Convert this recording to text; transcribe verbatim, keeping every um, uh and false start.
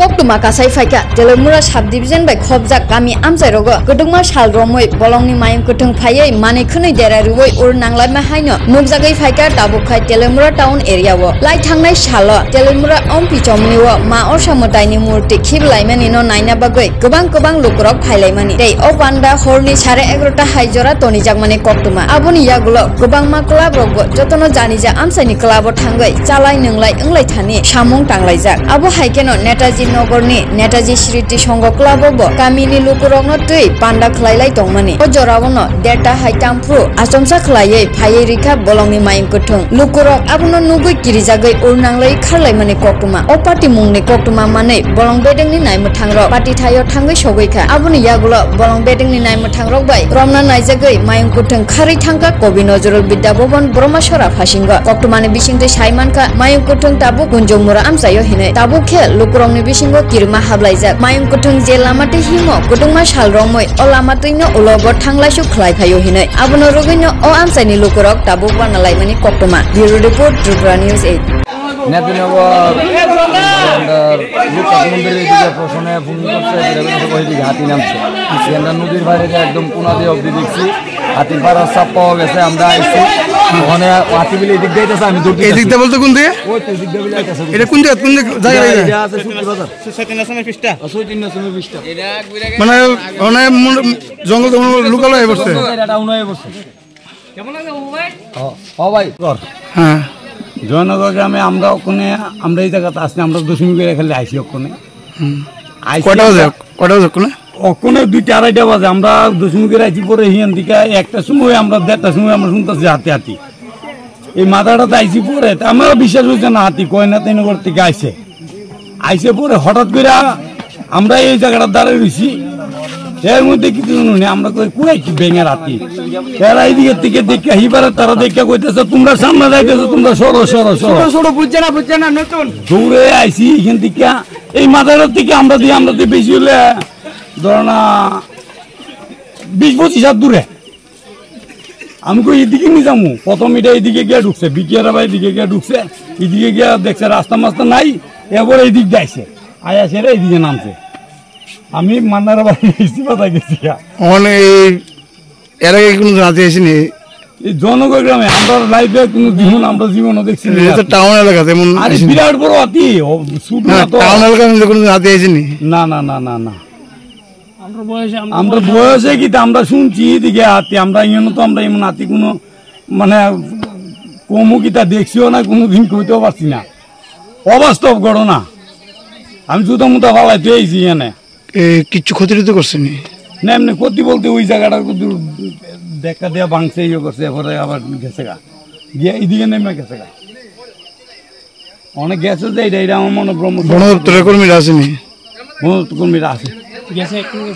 Koktwma kasai phaikha, Teliamura subdivision bai khopjak kami amchairogo kwdwkma sal romwi bolongni mayung kwthwng phaiwi manwi khwnwi dera rwwi ur nanglaima haino nukjagwi phaikha. Tabuk khai Teliamura town area o lai thangnai salo Teliamura ompi chomni o ma orsa mwtaini murti khibilaimani no naina bagwi kwbang kwbang lukurok phailaimani tei o panda horni sare egarota hai jora tonijakmani koktwma. Aboni yagulo kwbangma club rokbo jotono janija amchaini club o thangwi chalai nwnglai wnglai thani samung tanglaijak. Abo hai kheno Netaji Nogorni Netaji Sriti Songho club o bo kamini lukurokno twi panda khwlailai tongmani. O jorao no derta hai tamphru achomsa khwlaiwi phaiwi rikha bolongni mayung kwthwng. Lukurok abono nugwi kirijagwi ur nanglawi kharlaimani koktwma. O party mungni koktwma manwi bolong bedengni naimwthangrok party thaio thangwi sogwi kha. Aboni yagulo bolong bedengni naimwthangrok bai romna naijagwi mayung kwthwng kharwi thangkha Kobi Nazrul Bidya Bhavan Bromasora phasingo. Koktwmani bisingtwi sai mankha, mayung kwthwng tabuk Kunjongmura amchaio hinwi. Tabuk khe lukurokni bisingo kirima hablaijak. Mayung kwthwng je lama twi himo kwdwkma sal romwi o lama twino ulo bo thanglaisuk khlai phaio hinwi. Abono rwgwino o amchaini lukurok tabuk wana laimani koktwma. Bureau Report, Tripura News eight. Netajinagar, আমাদের লোকনাথ মন্দিরের এদিকে প্রশ্নে ফোন করছে, যেটা বলছে ওইদিকে হাতি নামছে। আমরা নদীর বাইরে যে একদম কোনা দিয়ে অবধি দেখছি, হাতির পাড়ার সাপ পাওয়া গেছে, আমরা আইছি। ওখানে হাতি বলে এদিক দিয়ে আইতেছে, আমি দৌড় দিতেছি। এদিক দিয়ে বলতে কোন দিকে? ওই তো এদিক দিয়ে বলে আইতেছে। এটা কোন দিকে, কোন দিকে জায়গা এটা, এটা? এটা আছে শুক্তি বাজার। ছয় তিন আসামের পৃষ্ঠা। ছয় তিন আসামের পৃষ্ঠা। মানে, মানে মন-, জঙ্গল তো মনে হয় লোকাল হয়ে পড়ছে। এটা টাউন হয়ে পড়ছে। ও, ও ভাই, কর। হ্যাঁ। জয়নগর গ্রামে আমরা ওখানে, আমরা এই জায়গাতে আসছি, আমরা দশমী করে খালি আইছি ওখানে। হুম। আইছি কয়টা বাজে? আমরা কয়টা বাজে ওখানে? ওখানে দুইটা আড়াইটা বাজে। আমরা দশমী করে আইছি পরে হিয়ান দিকে একটার সময়, আমরা দেড়টার সময় আমরা শুনতেছি হাতি হাতি। এই মাথাটা তো আইছি পরে, তা আমারও বিশ্বাস হচ্ছে না হাতি, কয় না তাই নগর থেকে আইছে। আইসে পরে হঠাৎ করে আমরা এই জায়গাটা দাঁড়ায় রইছি। এর মধ্যে কিছু শুনি, আমরা কই, "কুড়াই কি ব্যাঙের হাতি?" এরা এইদিকে থেকে দেখে, হিবারে তারা দেখে কইতেছে, "তোমরা সামনে যাইতেছো, তোমরা সরো, সরো, সরো।" ছোট ছোট বুঝছে না, বুঝছে না, নতুন। দৌড়ে আইছি এখান থেকে, এই মাথাটার থেকে আমরা দিয়ে, আমরা তো বেশি হলে ধরো না বিশ পঁচিশ হাত দূরে। আমি কই, "এদিকে নিয়ে যাবো।" প্রথম এটা এদিকে গিয়ে ঢুকছে, বিকিয়ারা ভাই এদিকে গিয়ে ঢুকছে, এদিকে গিয়ে দেখছে রাস্তা মাস্তা নাই, এবার এদিক দিয়ে আইছে। আয়া সেরা এদিকে নামছে। আমি মান্নারা বাড়ি ইস্তিফাতে গেছি গা। মানে এই এর আগে কোনো জাতি আসেনি? এই জনগণ গ্রামে আমরা লাইফে কোনো জীবন, আমরা জীবনও দেখছি না। এটা তো টাউন এলাকা, তেমন আরে আসেনি। বিরাট বড় হাতি, ও, ছোট না, না তো। টাউন এলাকার মধ্যে কোনো জাতি আসেনি? না, না, না, না, না। আমরা বয়সে, আমরা আমরা বয়সে কি তা আমরা শুনছি এদিকে হাতি, আমরা এমন তো আমরা এমন হাতি কোনো মানে কমু কি তা দেখছিও না, কোনোদিন কইতেও পারছি না। অবাস্তব ঘটনা। আমি জুতা মুতা ফালাইতে আইছি এখানে। এ, কিচ্ছু ক্ষতি টতি করছে নি? না, এমনি ক্ষতি বলতে ওই জায়গাটা একটু দেখা দেয়া ভাঙছে, ইয়ে করছে, এরপরে আবার গেছে গা। গিয়ে এইদিকে নেমে গেছে গা। অনেক গেছে যে এটা, এটা আমার মনে হয় ব্রহ্মপুত্র। বন দপ্তরের কর্মীরা আসেনি? বন দপ্তর কর্মীরা আছে। গেছে একটু